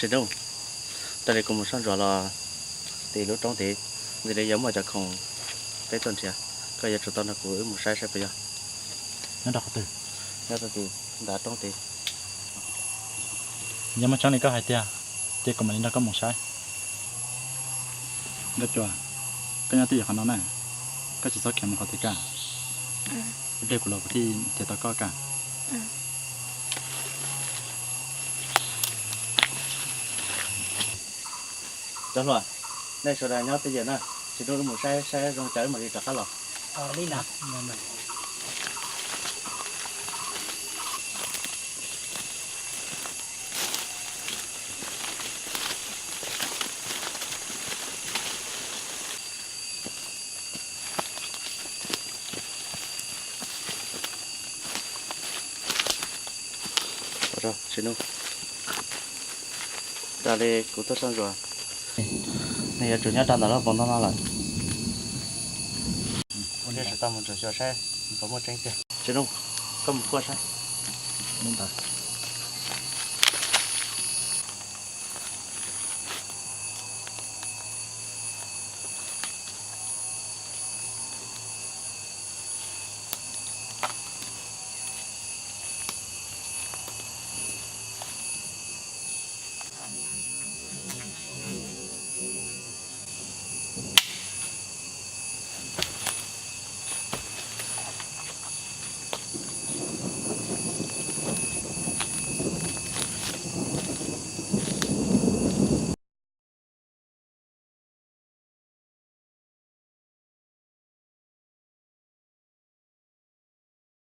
Tsis nug, raws li kuv mus soj ntsuam los tim lub roob tid, ntxim li yuav muaj cov khoom peb tuaj nrhiav, koj yuav tsum tau nrog kuv wb mus saib saib puas yog. Nyob rau qhov twg? Nyob rau tim nram roob tid. Yog muaj tseeb li koj hais tiag, ces kuv mam li nrog koj mus saib. Nkauj Cua, koj nyob twj ywm qhov no na, koj tsis txhob khiav mus qhov twg kiag. Ib pliag kuv los kuv thiaj nrhiav tau koj kiag. Cov hluas, nej sawv daws nyob twj ywm na, tsis nug wb mus saib saib zoo cas wb mam li rov qab los. Tsis nug, raws li kuv tuaj soj ntsuam, nws yuav tsum nyob rau ntawm lub pob ntoo no lawm. Ua li tsis tau mus ntsuas xyuas saib puas muaj tseeb tiag. Tsis nug, koj mus kuaj saib.